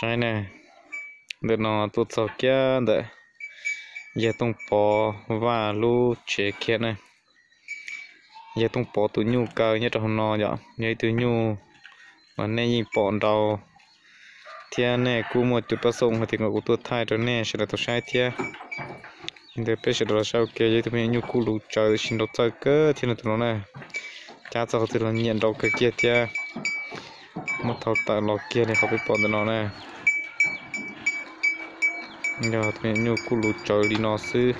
Ntawm no tuaj txog kiag ntawm yawg Tooj Pov Vaj lub tsev kiag na. Yawg Tooj Pov tus nyuj kaw nyob rau hauv no yom, yog ib tug nyuj uas nej yeej pom nrau thiab nej kuj muaj cov pab xoo hais tias kom kuv tuaj thaij rau nej sawv daws tau saib thiab. Ntawd peb sawv daws los saib ua ke, yog ib tug me nyuam nyuj kuj luv tsawv tiam sis nrau txawj kawg thiab no tus no na. Cab txog qhov twg los nyiam nrau kawg kiag thiab. Muab thau tawm los kiag li qhov peb pom ntawm no na. Yog tus me nyuam nyuj kuj luv tsawv li no xwb,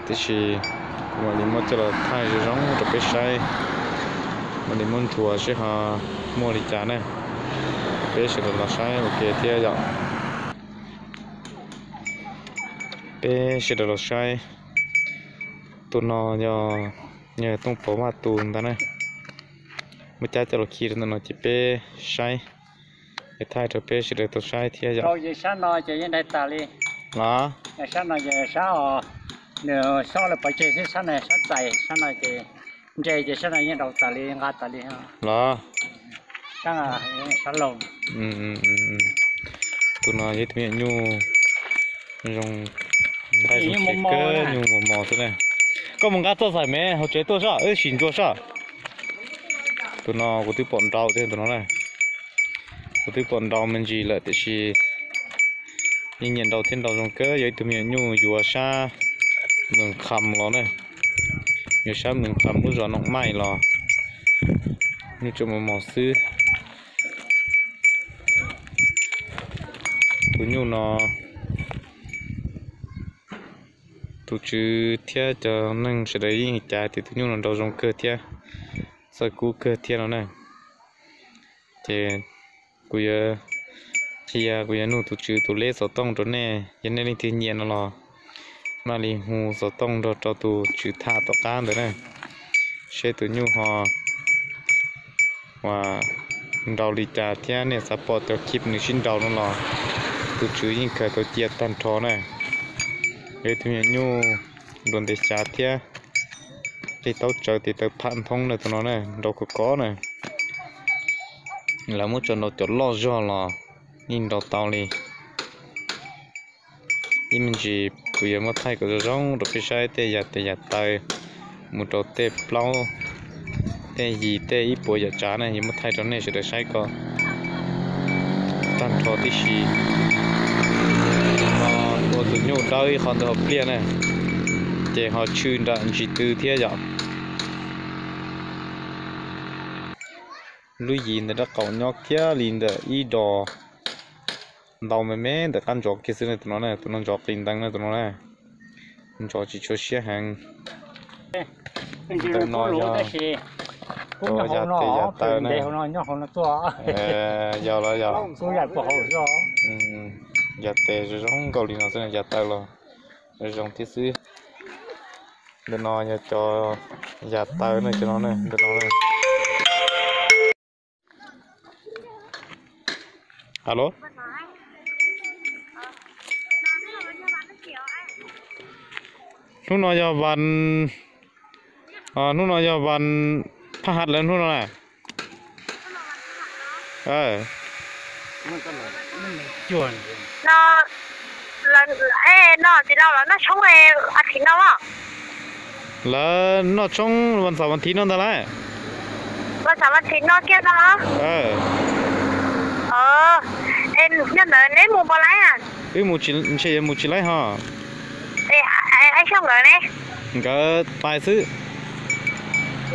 tiam sis kuv mam li muab coj los thaij zoo zoo rau peb saib, mam li muab nthuav seb ho muaj li cas na. Peb sawv daws los saib ua ke thiab yom. Peb sawv daws los saib. Tus no yog, yog Tooj Pov Vaj tus ntag na. Muab cab coj los khi rau ntawm no ces peb saib, es thaij rau peb sawv daws tau saib thiab yom. Sab no ces yeej dai tas li. Los sab no ces sab, nws sab lawv pov tseg xwb, sab no sab txais, sab no ces ntse ces sab no yeej dau tas li, nqa tas li. Los sab laug. Tus no yog ib tug me nyuam nyuj zoo nqaij zoo kawg, nyuj mos mos xwb na. Koj mus nqa txoj xaim me hauv tsev tuaj soj, wb sim ntsuas soj. Tus no kuv twb pom nrau thiab tus no na. Kuv twb pom nrau me ntsis lawm tiam sis yeej nyiam nrau thiab, nrau zoo kawg, yog ib tug me nyuam nyuj yuav sab Mws Kham los na. Yuav sab Mws Kham lub zos Noom Maij los. Nyuj tseem mos mos xwb. Tus nyuj no tus tswv thiab cov neeg sawv daws yeej cav tias tus nyuj no nrau zoo kawg thiab, txawj kub kawg thiab no na. Ces kuv yuav qhia, kuv yuav nug tus tswv tus leb xov tooj rau nej, yog nej leej twg nyiam no los mam li hu xov tooj nrog rau tus tswv tham tom qab ntawd na, seb tus nyuj ho uas nrau li cas thiab nej xav pom cov clip nws sib nrau no los tus tswv yeej khaws tau cia tag nrho na. Yog ib tug me nyuam nyuj nruas ntev xyav thiab, tej taub tsawv tes taw pham nthoob na tus no na, nrau kov kov na. Lawv muab tso nrau cov loj zog los yeej nrau tau li. Ib me ntsis kuv yuav muab thaij kom zoo zoo rau peb saib tej yam tes yam taw mus rau tej plaub tej yim tej ib puas yam tsav na, yuav muab thaij rau nej sawv daws saib kom tag nrho tib si. Ua tus nyuj dawb ib qho ntawd hauv pliaj na, ces ho tshwm nram ntsis tw thiab yom. Lub yim ntawm rab qaum nyob kiag li ntawm ib dos ntau me me ntawm qab ntsov kiag xwb na tus no na, tus no ntsov qis ntees na tus no na. Ntsov tsis tshua siab heev. Ntawm no yog cov yam tes yam taw na. Yog los yog. Yam tes zoo zoo nkaus li no xwb, yam taw los zoo zoo thiab xwb. Ntawm no yog cov yam taw na, cov no na, ntawm no na. Alo. Hnub no yog vas, hnub no yog vas phaj hat lawm hnub no na. No, txiv laus, lawv noj tshoob as thiv no los? Lawv noj tshoob vas xaum vas thiv no ntag lauj. Vas xaum vas thiv no kiag no los? Nyob ntawd neb mus puas laib? Wb mus, ntshe yuav mus tsis laib ho. Nkawd pais xwb.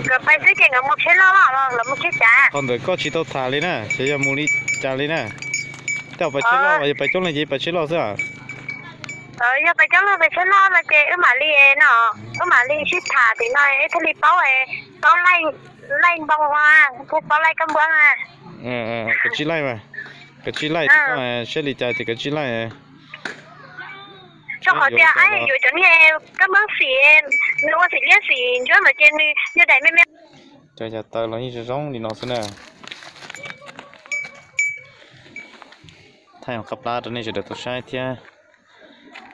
Nkawd pais xwb ces nkawd mus tsheb loj los lawv mus tsheb cav? Qhov ntawd koj tsis tau tham li na, xyov yog mus li cas li na. Tej zaum pais tsheb loj los yog pais coob leej ces pais tsheb loj xwb. Yog pais coob leej pais tsheb loj no ces wb mam li no, wb mam li sib tham tim no thiaj li paub, paub laij npoo, thiaj paub laij kab npuab. Kav tsij laij mas, kav tsij laij tim koj, saib li cas ces kav tsij laij. Rau qhov tias yuav cov niag kab npuab xim, nws ua xim liab xim ntsuab ntawd ces nws yog daim me me. Cov yam taw los yeej zoo zoo li no xwb na. Thaij hauv qab plab rau nej sawv daws tau saib thiab.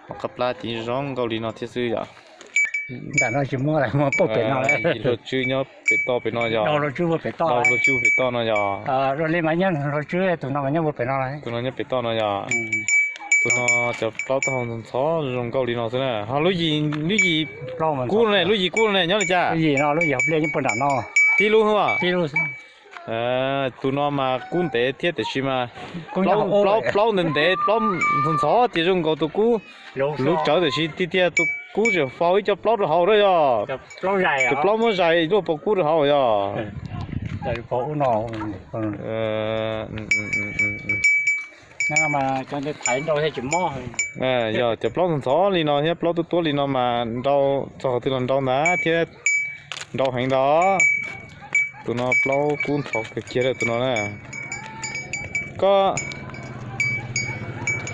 Hauv qab plab ces yeej zoo zoo nkauj li no thiab xwb yom. Nram no tsis muaj, muaj puag pem no. Yim hluas tswb nyob pem toj pem no yog. Hluas tswb pem toj, hluas tswb pem toj no yog. Li mas nyob hluas tswb, tus no mas nyob pem no. Tus no nyob pem toj no yog. Tus no cov plaub taub hau ntxhov zoo nkauj li no xwb na. Ho lub yim, lub yim kub ne, lub yim kub ne nyob li cas? Lub yim no, lub yim hauv pliaj nyob puag nram no. Tib lub xwb. Tus no mas kub ntev thiab tiam sis mas plaub ntev ntev, plaub ntxhov ntxhov ces zoo nkaus tus kub luv tsawv, tiam sis tiag tiag tus kub tseem faus ib co plaub rau hauv na yog. Tus plaub muab zais luaj pov kub rau hauv yog. Yog cov plaub ntxhov ntxhov li no thiab plaub tuab tuab li no mas nrau txog qhov twg los nrau ntag thiab, nrau heev ntag. Tus no plaub kub ntxhov kawg kiag tus no na. Koj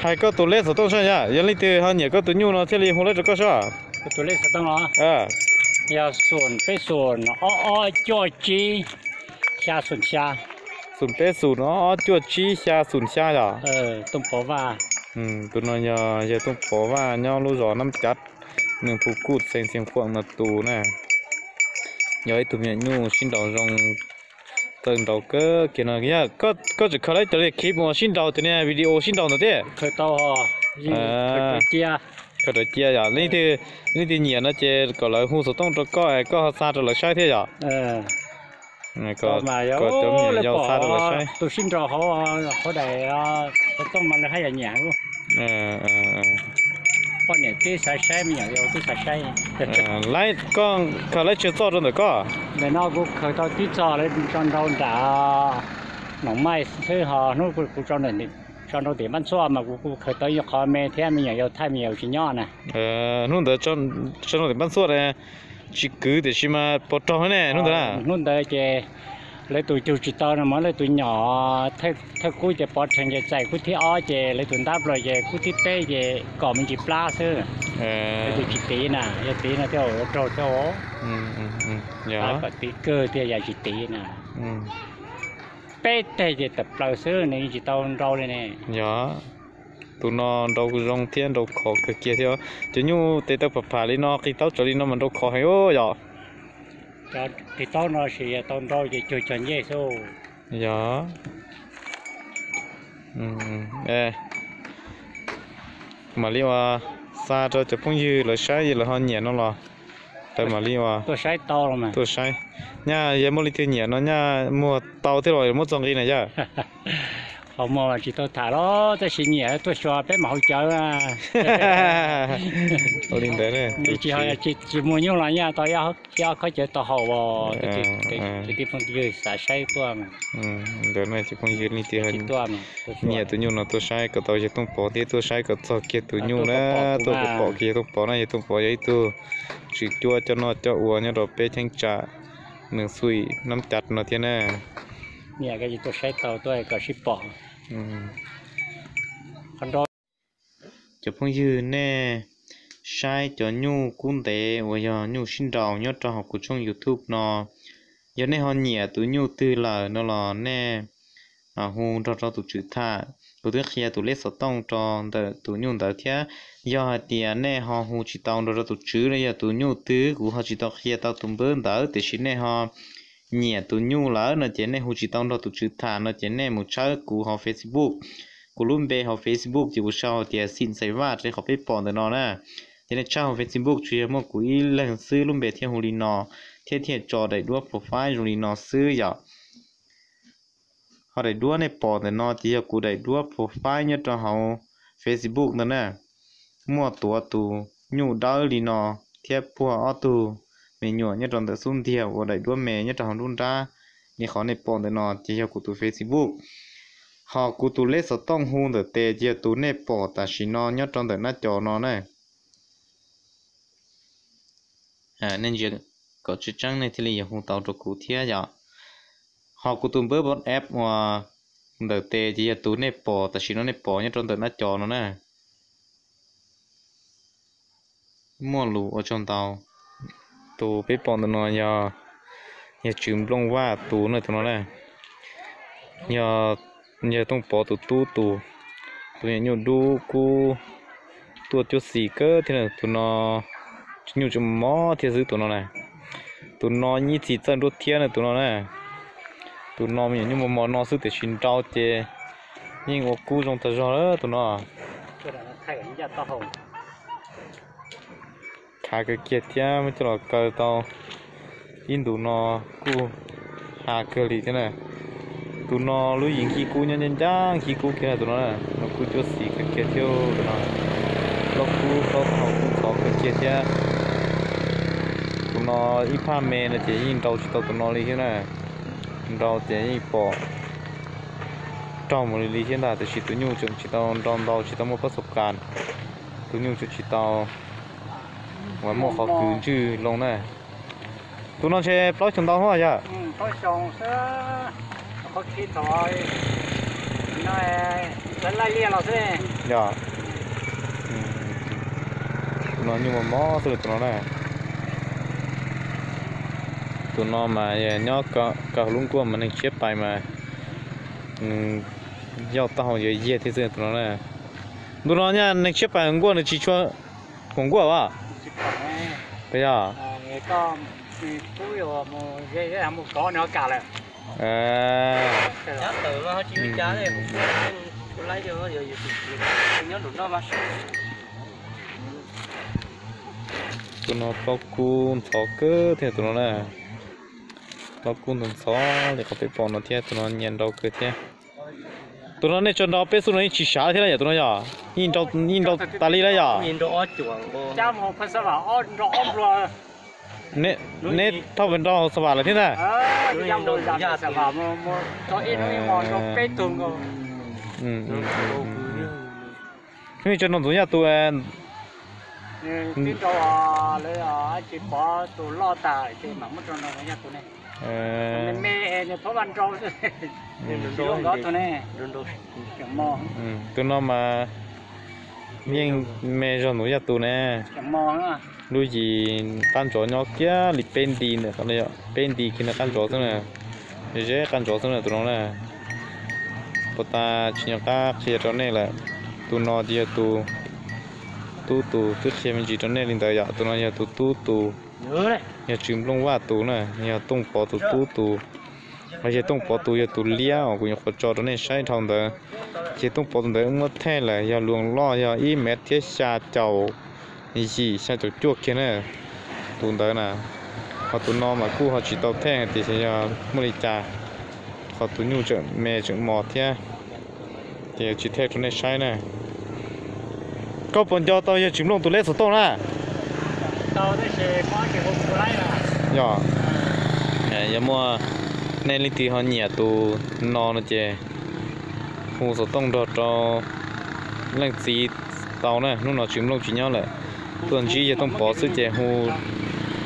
hais koj tus lej xov tooj saib yog, yog leej twg ho nyiam koj tus nyuj no thiaj li hu lawv rau koj saib. Yog xoom peb xoom ob ob cuaj tsib xya xoom xya. Xoom peb xoom ob ob cuaj tsib xya xoom xya yog. Tus no yog yawg Tooj Pov Vaj nyob lub zos Nab Cav, nws phu kuj xeev Xeev Khuam no tus na. Yog ib tug me nyuam nyuj sib nraus zoo tawm nraus kawg kiag no. Koj tseem khaws lawv cov clip uas sib nraus, tus niag video sib nraus ntawd thiab? Khaws cia yog leej twg nyiam no ces kom lawv hu xov tooj rau koj, koj ho xa rau lawv saib thiab yog. Cov me nyuam yaus xa rau lawv saib. Tus sib nraus hauv, hauv daim xov tooj mas lawv haj yam nyiam. Poj niam twb xav saib, me nyuam yaus twb xav saib. Lawv, koj khaws lawv tsawg txoj rau ntawm koj? Ntawm no kuv khaws tau tib txoj, lawv tso nrau nram Noom Maij xwb, ho hnub kuv tso nrau tim Npab Ntxhuaj mas kuv kuj khaws tau ib qho me thiab, me nyuam yaus thaij me nyuam yaus tsis nyob na. Hnub ntawd tso nrau tim Npab Ntxhuaj tsis kwv tiam sis mas pov raug ne hnub ntawd na. Hnub ntawd ces lawv tus cug tsis tau no mas lawv tus nyom thawj kub ces pov rhees ces txais kub thib ob ces lawv tus ntab plaws ces kub thib peb ces kom me ntsis plab xwb. Lawv tus tsis tiv na, yog tiv no thiaj ua raug thiab. Kom tiv kawg thiaj yam tsis tiv na. Peb teg ces tawm plaws xwb, nws yeej tsis tau nrau li ne. Yog, tus no nrau zoo thiab nrau khov kawg kiag thiab. Cov nyuj tes taw pham pham li no, qis taub tsawv li no mas nrau khov heev yom. Qis taub no sis yog tau nrau ces cuag cog ncej xwb. Yog. Mam li ua xa rau cov phooj ywg lawv saib, lawv ho nyiam no los lawv mam li ua tuaj saib. Nyaj yog muaj leej twg nyiam no nyaj muag tau thiab los muab txog nqi na yog. Ho muag tsis tau tham los tab sis nyiam tuaj xyuas peb mam hau cawv. Ua li ntawd, tsis muag nyuj los nyaj tau ib ob khob cawv tau haus. Tus tij phooj ywg xav saib tuaj. Ntawd no cov phooj ywg leej twg nyiam tus nyuj no tuaj saib kom tau yawg Tooj Pov thiab tuaj saib kom txog kiag tus nyuj na, tuaj kom pom kiag yawg Tooj Pov na. Yawg Tooj Pov yog ib tug tswv cuab coj noj coj ua nyob rau peb cheeb tsam Nws Xui Nab Cav no thiab na. Tuaj saib tau tuaj kom sib pom. Cov phooj ywg, nej saib cov nyuj kub ntev uas yog nyuj sib nraus nyob rau hauv kuv tshooj YouTube no, yog nej ho nyiam tus nyuj twg lawm no los nej hu nrog rau tus tswv tham. Kuv twb qhia tus lej xov tooj rau ntawm tus nyuj ntawd thiab. Yog hais tias nej ho hu tsis tau nrog rau tus tswv los yog tus nyuj twg, kuv ho tsis tau qhia tau tus npawb ntawd, tiam sis nej ho nyiam tus nyuj lawm no ces nej hu tsis tau nrog tus tswv tham no ces nej mus tshawb kuv hauv Facebook. Kuv lub npe hauv Facebook ces kuv sau hais tias Xim Xais Vaj raws li qhov peb pom ntawm no na. Ces nej tshawb hauv Facebook tsuas yog muaj kuv ib leeg xwb lub npe thiaj hu li no, thiab thiaj tso daim duab profile zoo li no xwb yom. Ho daim duab nej pom ntawm no ces yog kuv daim duab profile nyob rau hauv Facebook ntawd na. Muaj tuav tus nyuj dawb li no thiab puag ob tug me nyuam nyob rau ntawm xub ntiag ua daim duab me nyob rau hauv nruab nrab li qhov nej pom ntawm no ces yog kuv tus Facebook. Ho kuv tus lej xov tooj hu ntawm tes ces yog tus nej pom tam sim no nyob rau ntawm nab cov no na. Nej ntsia kom tseeb tseeb nej thiaj li yuav hu tau rau kuv thiab yom. Ho kuv tus npawb WhatsApp uas ntawm tes ces yog tus nej pom tam sim no nej pom nyob rau ntawm nab cov no na. Muaj lus ua tsaug ntau. Tus peb pom ntawm no yog, yog Tswv Nplooj Vaj tus na, tus no na. Yog, yog Tooj Pov tus tub tus, tus me nyuam nyuj dub kub tuaj cuab xis kawg thiab tus no. Nyuj tseem mos thiab xwb tus no na. Tus no ib txhis txawj nruab thiab na tus no na. Tus no me nyuam nyuj mos mos no xwb tiam sis nrau ces yeej ua kub zoo tag zog lawm tus no. Khav kawg kiag thiab muab coj los kaw tau ib ntus no kuj ha kawg li thiab na. Tus no lub yim nkig kub nyob ncaj ncaj nkig kub kiag tus no na, no kuj cuab xis kawg kiag thiab tus no. Plaub kub plaub tog kuj ntxhov kawg kiag thiab. Tus no ib phaj me no ces yeej nrau tsis tau tus no li thiab na. Nrau ces yeej pom raug mus li li thiab ntag tiam sis tus nyuj tseem tsis tau nrau ntau tsis tau muaj pab xov kas. Tus nyuj tseem tsis tau uas muaj qhov kws ntswj loo na. Tus no ntshe plaub xyoo ntau hos yog? Yog. Tus no nyuj mos mos xwb tus no na. Tus no mas nyob kaw hauv lub nkuaj mas neeg tshiab pais mas yauj taub hau yuav yiag thiab xwb tus no na. Ntu no nyaj neeg tshiab pais nkuaj nws tsis tshua khoom nkuaj as? Puas yog? Tus no plaub kub ntxhov kawg thiab tus no na. Plaub kub ntxhov ntxhov li qhov peb pom no thiab tus no nyias nrau kawg thiab. Tus no nej tso nrau peb xub no yeej tsis sav thiab na yom tus no yog? Yeej nrau tas li lawm yom? Neb thauj pes nrau hauv xas vam lawm thiab ntag. Hnub ib tso nrau ntxuav yaj tus. Tus no mas yeej me zog ntxuav yaj tus ne. Lub yim qab ntsov nyob kiag li peb nti ntawm, peb nti kiag ntawm qab ntsov xwb na. Ze qab ntsov xwb na tus no na. Puas tas tsis nco qab qhia rau nej lawm. Tus no ces yog tus tub tus twb qhia me ntsis rau nej li ntawd yom. Tus no yog tus tub tus, yog Tswv Nplooj Vaj tus na, yog Tooj Pov tus tub tus. Yawg Tooj Pov tus yog tus liab uas kuv nyuam qhuav tso rau nej saib dhau ntawd. Ces Tooj Pov tus ntawd muab thej lawm yog luas loj yog ib mev thiab xya caum yim xya caum cuaj kiag na. Tus ntawd na, ho tus no mas kuj ho tsis tau thej tiam sis yog muaj li cas, qhov tus nyuj tseem me tseem mos thiab. Ces tsis thej rau nej saib na. Koj puas nco tau yawg Tswv Nplooj tus leb xov tooj na? Yog, yog muaj nej leej twg ho nyiam tus no no ces hu xov tooj nrog rau leej txiv tau na. Hnub no Tswv Nplooj tsis nyob lawm, tuaj ntsib yawg Tooj Pov xwb ces hu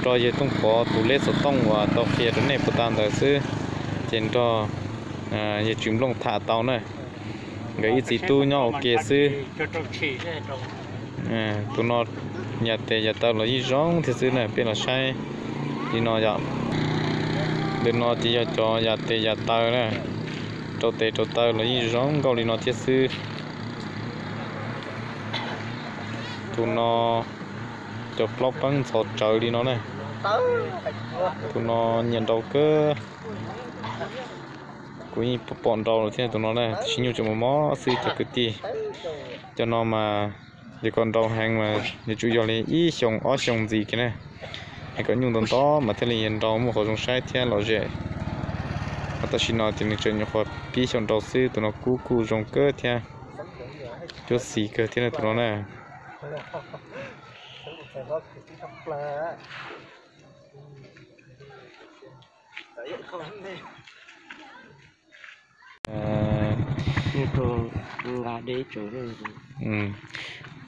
rau yawg Tooj Pov tus leb xov tooj uas tau qhia rau nej puag ta ntawd xwb, ces nrog yawg Tswv Nplooj tham tau na. Nkawd ib txiv tub nyob ua ke xwb. Tus no yam tes yam taw los yeej zoo thiab xwb na, peb los saib li no yom. Ntawm no ces yog cov yam tes yam taw na, rau tes rau taw los yeej zoo nkauj li no thiab xwb. Tus no cov plaub peeb ntxhov tsawv li no na. Tus no nyiam nrau kawg. Kuv yeej pom nrau lawm thiab tus no na, tab sis nyuj tseem mos mos xwb cov kwv tij. Cov no mas yog kom nrau heev mas yuav tsum yog li ib xyoo ob xyoo ntxiv kiag na. Es kom nyuj ntau ntau mas thiaj li nrau muaj qhov zoo saib thiab lom zem. Ho tam sim no ces nws tseem nyuam qhuav pib xyaum nrau xwb, tus no kub kuj zoo kawg thiab. Cuab xis kawg thiab tus no na.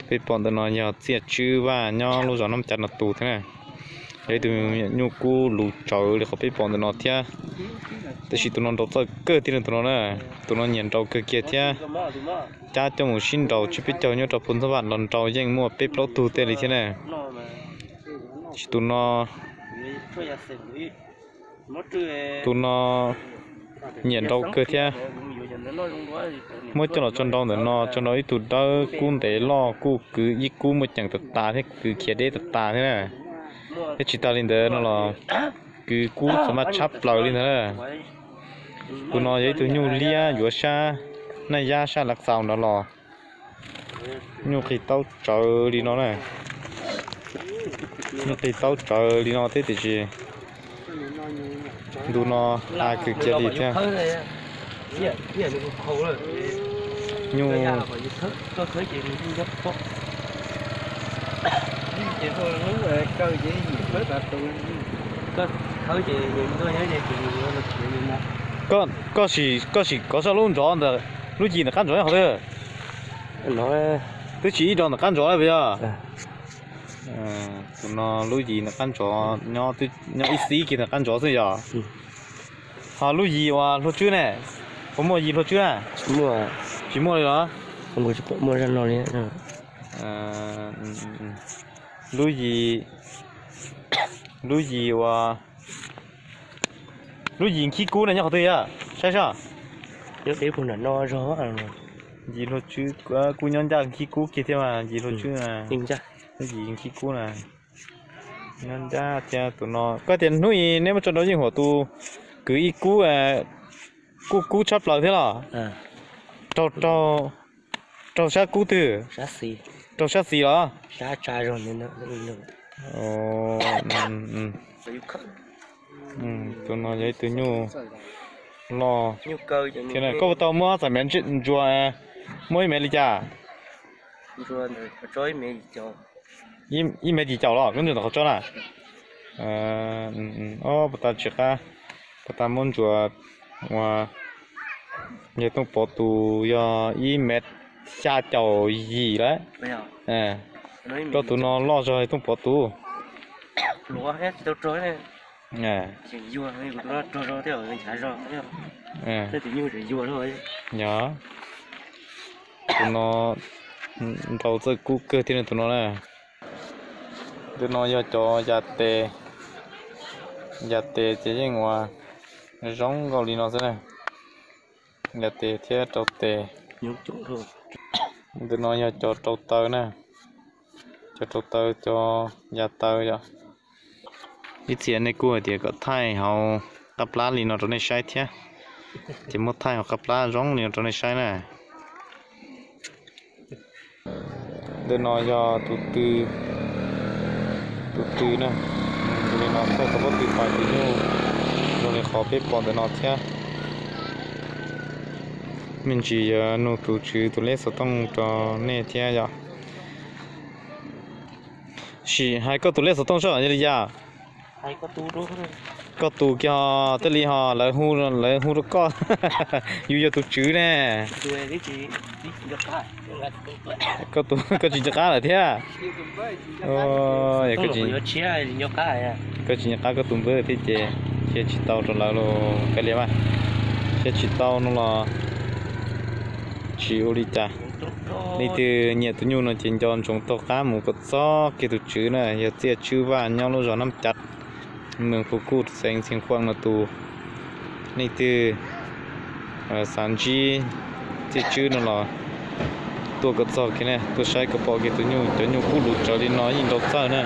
Peb pom ntawm no yog Txiaj Tswb Vaj nyob lub zos Nab Cav no tus thiab na. Yog ib tug nyuj kub luv tsawv li qhov peb pom ntawm no thiab. Tab sis tus no nrau txawj kawg thiab tus no na. Tus no nyiam nrau kawg kiag thiab. Cab coj mus sib nraus tsib peb caug nyob rau Phu Ntxhuab Vaj los nrau yeej muaj peb plaub tug tej li thiab na. Tab sis tus no, tus no nyiam nrau kawg thiab. Muab coj los tso nrau ntawm no, tso nrau ib tug dawb kub ntev loj kuj kwv ib kub muaj ceem tas tas thiab, kwv khiav deb tas tas thiab na. Thiab tsis tas li ntawd no los kwv kub txaus maj tshab plaws li ntawd na. Tus no yog ib tug nyuj liab yuav sab Naj Yab sab Lav Xaus ntawd los nyuj qis taub tsawv li no na. Nyuj qis taub tsawv li no thiab tiam sis ntu no ha kawg kiag li thiab. Nyuj koj sim kov soj lub nrov ntawm lub yim ntawm qab ntsov ntawm lub yim ntawm qab ntsov nyob qhov twg? Twb tsis ib rau ntawm qab ntsov lawm puas yog? Tus no lub yim ntawm qab ntsov nyob ib xib kiag ntawm qab ntsov xwb yog? Ho lub yim uas hlua tswb ne, puas muaj yim hlua tswb na? Tsis muaj li los? Lub yim, lub yim uas, lub yim nkhib kub na nyob qhov twg yog? Saib soj. Yim hlua tswb kuj nyob ncaj nkhib kub kiag thiab mas yim hlua tswb na. Lub yim nkhib kub na nyob ncaj thiab tus no. Koj tias hnub ib neb muab tso rau Yeej Huam tus kwv ib kub, kuj kub tshab plaws thiab los? Raug, raug sab kub twg? Raug sab xis los? Tus no yog ib tug nyuj loj thiab. Koj puas tau muab txais mev ntsuas, muab ib mev li cas? Ib mev yim caum los koj ntsuas ntawm qhov tsob na? Puas tas tsis qab, puas tas muab ntsuas ua yawg Tooj Pov tus yog ib mev xya caum yim lawm. Koj tus no loj zog yawg Tooj Pov tus. Yog, tus no nrau txawj kub kawg thiab tus no na. Tus no yog cov yas tes, yas tes ces yeej ua zoo nkaus li no xwb na. Yas tes thiab rau tes. Tus no yog cov rau taw na, cov rau taw, cov yas taw yom. Ib txhia nej kuj hais tias kom thaij hauv qab plab li no rau nej saib thiab, ces muab thaij hauv qab plab zoo li no rau nej saib na. Ntawm no yog tus tw, tus tw na. Tus li no thaij tau pob tw pais tus nyuj zoo li qhov peb pom ntawm no thiab. Me ntsis yuav nug tus tswv tus lej xov tooj rau nej thiab yom. Sim hais koj tus lej xov tooj soj yog li cas? Koj tus kiag ho thiaj li ho lawv hu rau koj. Yus yog tus tswv ne. Koj tsis nco qab lawm thiab. Koj tsis nco qab koj tus npawb thiab ces cia tsis tau rau lawv los kav liam mas. Cia tsis tau no los tsis ua li cas. Leej twg nyiam tus nyuj no ces nco ntsoov taug qab mus kom txog kiag tus tswv na, yog Txiaj Tswb Vaj nyob lub zos Nab Cav, moos Phu Kuj, xeev Xeev Khuam no tus. Leej twg xav ntsib Txiaj Tswb no los tuaj kom txog kiag na, tuaj saib kom pom kiag tus nyuj, cov nyuj kub luv tsawv li no yeej nrau txawj na.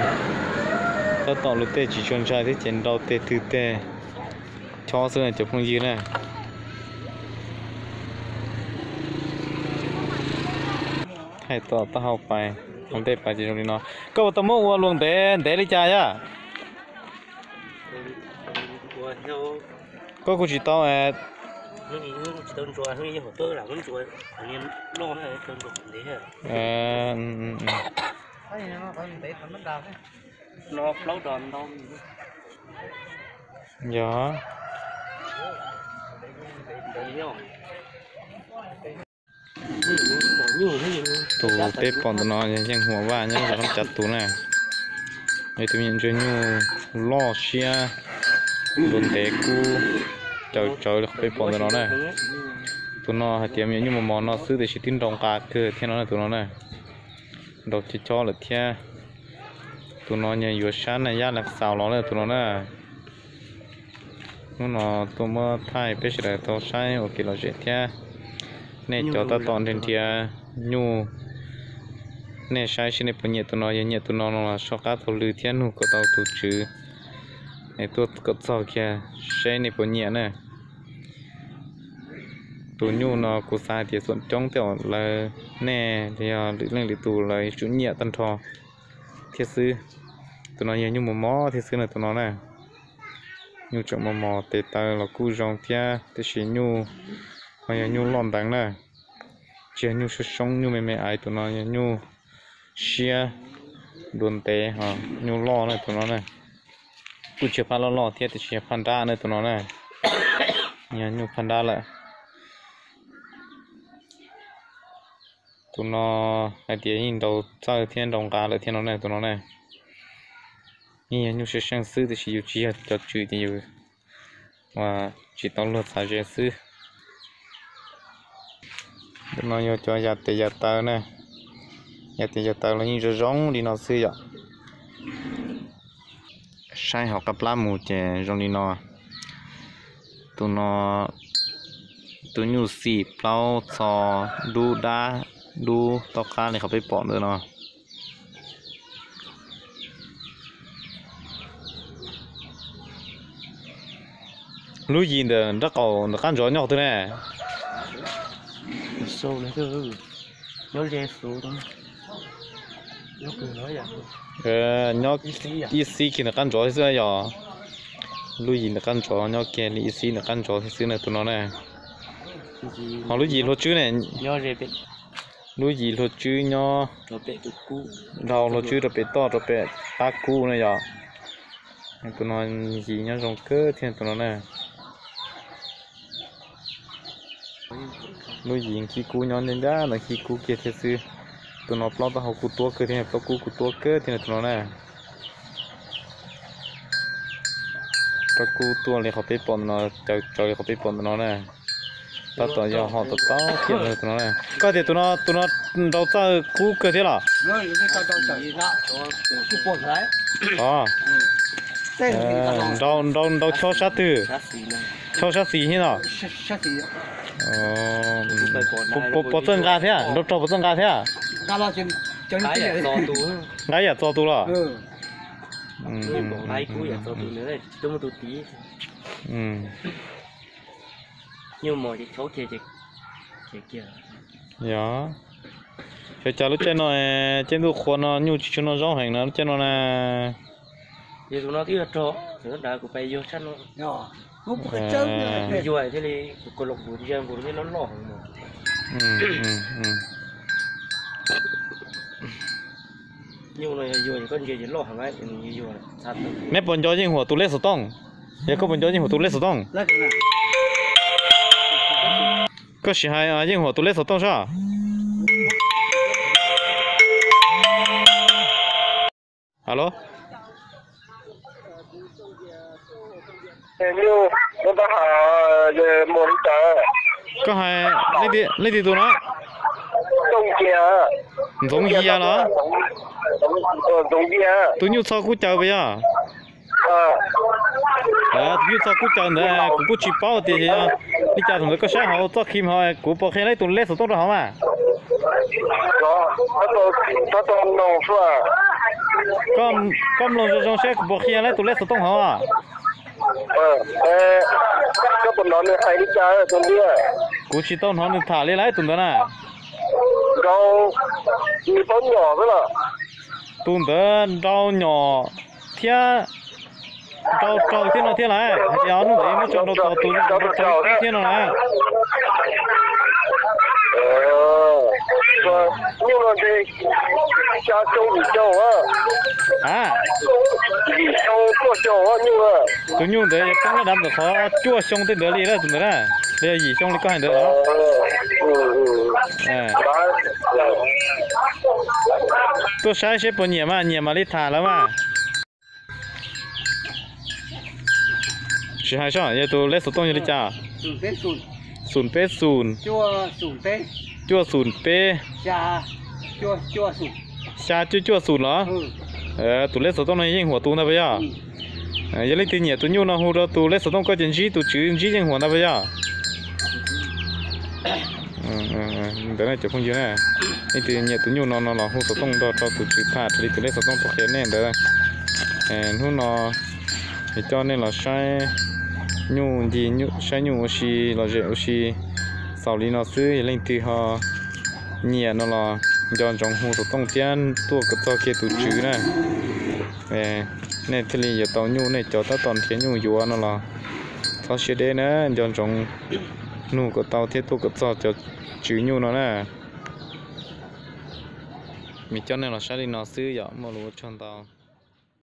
Tab tom luag tej tsis tshua ntshai thiab ces nrau tej twg tej chob xwb cov phooj ywg na. Thaij tom taub hau pais, hauv ntej pais ces zoo li no. Koj puas tau muab ua luag ntev ntev li cas yom? Koj kuj tsis tau. Yog. Tus peb pom ntawm no yog Yeej Huam Vaj nyob zos Nab Cav tus na. Yog tus me nyuam ntsuag nyuj loj siab, ntuav ntev kub, caws tsawv li qhov peb pom ntawm no na. Tus no hais tias me nyuam nyuj mos mos no xwb tiam sis twb nrau nqa kawg thiab no na tus no na. Nrau chob chob lawm thiab. Tus no yog yuav sab Naj Yab Lav Xaus los na tus no na. Hnub no tuaj muab thaij peb sawv daws tau saib ua kev lom zem thiab. Nej cov tab tom nrhiav nrhiav nyuj Nej saib seb nej puas nyiam tus no, yog nyiam tus no no los soj qab taug lw thiab nug kom tau tus tswv es tuaj kom txog kiag seb nej puas nyiam na. Tus nyuj no kuv xav hais tias txuam coob tej zaum lawv nej los yog lwm leej lwm tus lawv yuav tsum nyiam tag nrho thiab xwb. Tus no yog nyuj mos mos thiab xwb na tus no na. Nyuj tseem mos mos, tes taw los kuj zoo thiab, tiam sis nyuj ho yog nyuj loj nteev na. Tsis yog nyuj soob soob, nyuj me me aiv, tus no yog nyuj siab dua ntev ho nyuj loj na tus no na. Kuj tsis yog phaj loj loj thiab, tiam sis yog phaj nrab na tus no na. Yog nyuj phaj nrab lawm. Tus no hais tias yeej nrau txawj thiab nrau nqa lawm thiab no na tus no na. Yeej yog nyuj seej seej xwb, tiam sis yus tsis yog cov tswv ces yus tsis tau luag txav ze xwb. Tus no yog cov yam tes yam taw na. Yam tes yam taw los yeej zoo zoo li no xwb yom. Saib hauv qab plab mus ces zoo li no. Tus no, tus nyuj xim plaub txho dub dab dub tob qab li qhov peb pom ntawm no. Lub yim ntawm nraub qaum ntawm qab ntsov nyob qhov twg ne? Nyob ib xib kiag ntawm qab ntsov thiab xwb yog. Lub yim ntawm qab ntsov nyob kiag li ib xib ntawm qab ntsov thiab xwb na tus no na. Ho lub yim hlua tswb ne? Lub yim hlua tswb nyob dhau hlua tswb rau pem toj rau pem qab kub na yom. Tus no yim nyob zoo kawg thiab tus no na. Lub yim nkhib kub nyob ncaj ncaj ntawm nkhib kub kiag thiab xwb. Tus no plaub taub hau kuj tuab kawg thiab, plaub kub kuj tuab kawg thiab tus no na. Plaub kub tuaj li qhov peb pom ntawm no, caws tsawv li qhov peb pom ntawm no na. Tab tom yog hom tom taub kiag tus no na. Koj tias tus no, tus no nrau txawj kub kawg thiab los? Nrau, nrau chob sab twg? Chob sab xis thiab no. Pov txawj nqa thiab, nrau raug pov txawj nqa thiab. Nqa yam txo tus los? Yog, xyov cas lub caij no, caij ntuj qhua no nyuj tsis tshua noj zaub heev na lub caij no na. Neb puas nco Yeej Huam tus lej xov tooj? Yog koj puas nco Yeej Huam tus lej xov tooj? Koj sim hais Yeej Huam tus lej xov tooj saib. Alo. Koj hais leej twg tus no? Ntxoov Yias los? Tus nyuj txho kub caws puas yog? Tus nyuj txho kub caws ntawd kuv kuj tsis paub tias yog li cas, thaum ntawd koj saib hauv txoj khi hauv kuv puas qhia lawv tus lej xov tooj rau hauv mas. Koj mloog zoo zoo seb kuv puas qhia lawv tus lej xov tooj hauv. Kuv tsis tau hnov nws tham li lawv tus ntawd na. Tus ntawd nrau nyom thiab nrau raug thiab no thiab lawm, hais tias ob hnub ntawd muab tso nrau txo tus, nrau raug thiab no na. A, tus nyuj ntawd poob lab dav ntawm qhov cuaj xyoo tej ntawd li lawm tus ntawd na, los yog yim xyoo li koj hais ntawd los? Tuaj saib seb puas nyiam mas, nyiam mam li tham lawv mas. Sim hais saib yog tus lej xov tooj yog li cas. Xoom peb xoom, cuaj xoom peb, xya cuaj cuaj xoom los? Tus lej xov tooj no Yeej Huam tus ntag puas yog? Yog leej twg nyiam tus nyuj no hu rau tus lej xov tooj koj ces ntsib tus tswv ntsib Yeej Huam ntag puas yog? Ntawd ne cov phooj ywg na, leej twg nyiam tus nyuj no no los hu xov tooj nrog rau tus tswv tham raws li tus lej xov tooj tuaj qhia nej ntawd. Hnub no coj nej los saib nyuj ncig, saib nyuj ua si, lom zem ua si xaus li no xwb. Yog leej twg ho nyiam no los nco ntsoov hu xov tooj thiab tuaj kom txog kiag tus tswv na. Nej thiaj li yuav tau nyuj, nej cov tab tom nrhiav nyuj yuav no los txhob siab deb na, nco ntsoov nug kom tau thiab tuaj kom txog cov tswv nyuj no na. Mas coj nej los saib li no xwb yom, muaj lus ua tsaug ntau.